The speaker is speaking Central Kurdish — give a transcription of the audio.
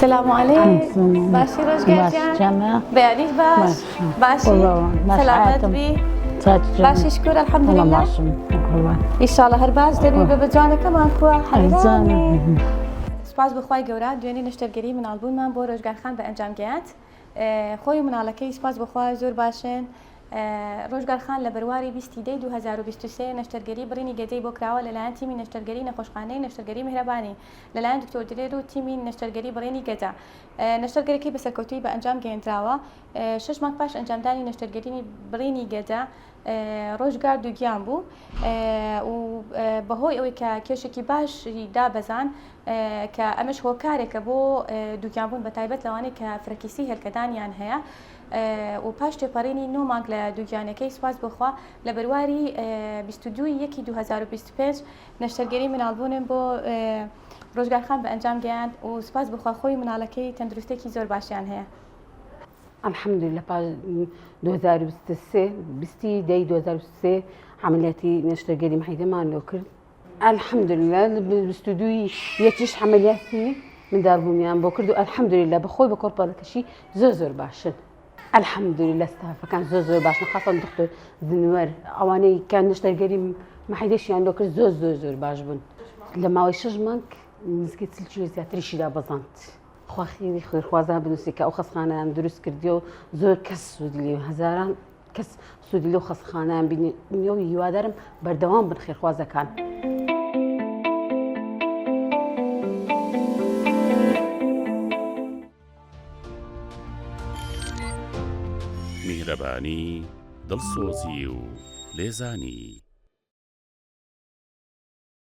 سلام علیک باشی ڕۆژگار گیان بەیانیت باش باشی سەلامەت بی باشی شکر الحمدلله ئیشاڵە هەر باش دەبی بە بەجوانەکەمان کووە حەیرانی سوپاس بۆ خوای گەورە دوێنێ نەشتەرگەری مناڵبوونمان بۆ ڕۆژگار خان بە ئەنجام گەیاند خۆی و مناڵەکەی سوپاس بۆ خوا زۆر باشن ڕۆژگار خان لە بەرواری 20 دەی 2023 نەشتەرگەری بڕینی گەدەی بۆ کراوە لەلایەن تیمی نەشتەرگەری نەخۆشخانەی نەشتەرگەری میهرەبانی لەلایەن دکتۆر دلێر و تیمی نەشتەرگەری بڕینی گەدە نەشتەرگەرەکەی بە سەرکەوتوویی بە ئەنجام گەیەندراوە. شەش مانگ پاش ئەنجامدانی نەشتەرگەریی بڕینی گەدە، ڕۆژگار دووگیان بوو و بەهۆی ئەوەی کە کێشێکی باشی دابەزان کە ئەمەش هۆکارێکە بۆ دووگیانبوون بە تایبەت لەوانەی کە فرەکیسی هێلکەدانیان هەیە و پاش تێپەڕینی نۆ مانگ لە دووگیانەکەی سوپاس بۆ خوا لە بەرواری 22 یەکی 2025 نەشتەرگەری مناڵبوونم بۆ ڕۆژگار خان بە ئەنجام گەیاند و سوپاس بۆ خوا خۆی و مناڵەکەی تەندروستێکی زۆر باشیان هەیە. الحمدللە پاش 2023 بیستی دەی 2023 عملیاتی نەشتەرگەری محیدەمان لۆ کرد الحمدللە 22 یەکیش عملیاتی منداڵبوونیان بۆ کرد و الحمدللە بەخۆی بە کۆرپەلەکەشی زۆر زۆر باشن الحمدللە ستافەکان زۆر زۆر باشن خاصەن دکتۆر زنوەر ئەوانەی کە نەشتەرگەری محیدەشیان لۆ کرد زۆر زۆر زۆر باش بوون لە ماوەی شەش مانگ نزیکەی چل کیلۆ زیاتریشی دابەزاند خوا خێری خێرخوازان بنووسی کە ئەو خەستخانەیان دروست کردی و زۆر کەس سوودی لێ هەزاران کەس سوودی لەو خەستخانەیان بینی و هیوادارم بەردەوام بن خێرخوازەکان. میهرەبانی، دڵسۆزی و لێزانی.